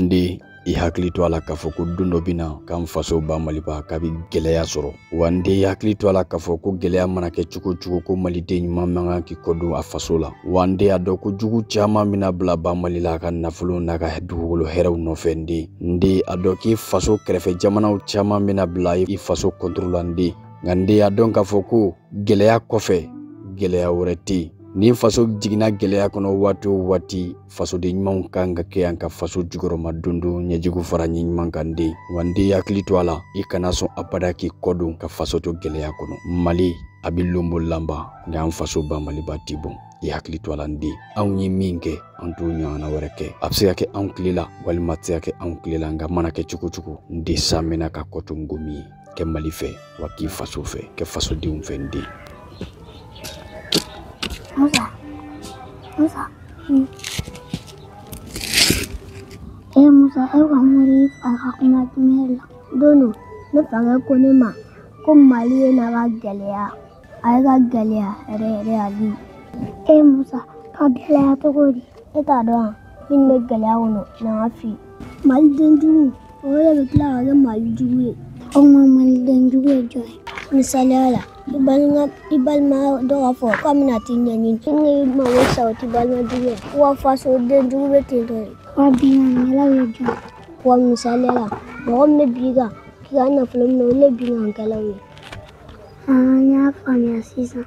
N den, i hakili to a la k'a fɔ ko don dɔ bɛ na k'an faso ba Maliba k'a bɛ gɛlɛya sɔrɔ. Wa n den, i hakili to a la k'a fɔ ko gɛlɛya mana kɛ cogo o cogo ko maliden ɲuman man kan k'i kɔ don a faso la. Wa n den, a dɔn ko jugu caman bɛna bila ba Mali la a ka nafolo n'a ka dugukolo hɛrɛw nɔfɛ. N den, n den, a dɔn k'i faso kɛrɛfɛ jamanaw caman bɛna bila i faso kɔntoro la. N den, nka n den, a dɔn k'a fɔ ko gɛlɛya kɔfɛ gɛlɛya wɛrɛ tɛ yen. Ni faso jiginna gɛlɛya kɔnɔ waati o waati, fasoden ɲumanw kan ka kɛ yan ka faso jukɔrɔma dondon ɲɛjugu fara ɲɛ ɲuman kan. Den, wa n den, hakili to a la, i kana sɔn abada k'i kɔ don ka faso to gɛlɛya kɔnɔ. Mali a bɛ lonbo lanba, nka an faso ba Maliba ti bɔn. I hakili to a la n den, anw ye min kɛ an t'o ɲɔgɔnna wɛrɛ kɛ. A bɛ se ka kɛ anw tile la walima a tɛ se ka kɛ anw tile la, nka mana kɛ cogo cogo, n den, san mɛnna ka kɔ to ngomi ye. Kɛ Mali fɛ, wa k'i faso fɛ, kɛ fasodenw fɛ n den. Musa, Musa. Eh Musa, e ka mori fa ka kuma jumɛn la? Don dɔ, ne fakɛ ko ne ma ko Mali ye na ka gɛlɛya. A ye ka gɛlɛya yɛrɛ yɛrɛ Ali. Eh Musa, ka gɛlɛya cogo di? E t'a dɔn wa? Min bɛ gɛlɛya kɔnɔ, na ka f'i ye. Mali den jugu, o de bɛ tila ka kɛ Mali jugu ye. O tuma Mali den jugu ye jɔn ye? Misaliya la, i balima dɔ k'a fɔ k'a bɛna t'i ɲɛɲini, n'i mago sa o t'i balima jugu ye. Wa faso den jugu bɛ ten tɔ de. Wa binkannikɛlaw ye jɔn ye? Wa misaliya la, mɔgɔ min bɛ bin i kan k'i ka nafolo minɛ, olu ye binkannikɛlaw ye. N y'a faamuya sisan.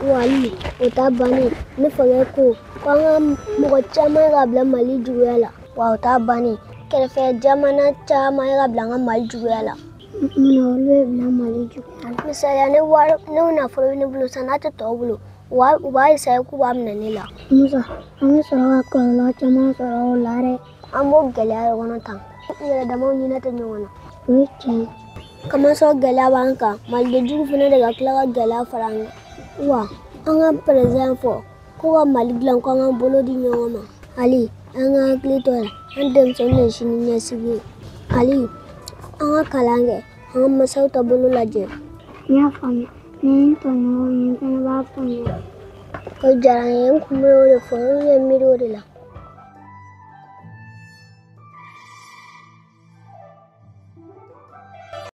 Wa Ali, o t'a bannen. Ne fakɛ ko ko an ka mɔgɔ caman ye ka bila Mali juguya la. Wa o t'a bannen. Kɛrɛfɛ jamana caman ye ka bila an ka Mali juguya la. Munna olu bɛ bila Mali juguya la? Misaliya, ne wari ne nafolo bɛ ne bolo sisan, n'a tɛ tɔw bolo, u b'a essayer k'u b'a minɛ ne la. Musa, an bɛ sɔrɔ ka kɔlɔlɔ caman sɔrɔ o la dɛ. An b'o gɛlɛya de kɔnɔ tan. Yɛrɛ damaw ɲinɛ tɛ ɲɔgɔn na. O ye tiɲɛ ye. Kamasɔrɔ gɛlɛya b'an kan, Maliden jugu fana de ka tila ka gɛlɛya fara an kan. Wa an ka président fɔ ko ka Mali dilan, ko an k'an bolo di ɲɔgɔn ma. Ali, an ka hakili to a la, an denmisɛnninw de ye sini ɲɛsigi ye. Ali, an ka kalan kɛ, an ka masaw taabolo lajɛ. N y'a faamuya. Ni n tɔɲɔgɔnw ye, n fana b'a faamuya. O diyara n ye, n kun bɛ o de fɔ, n ye miiri o de la.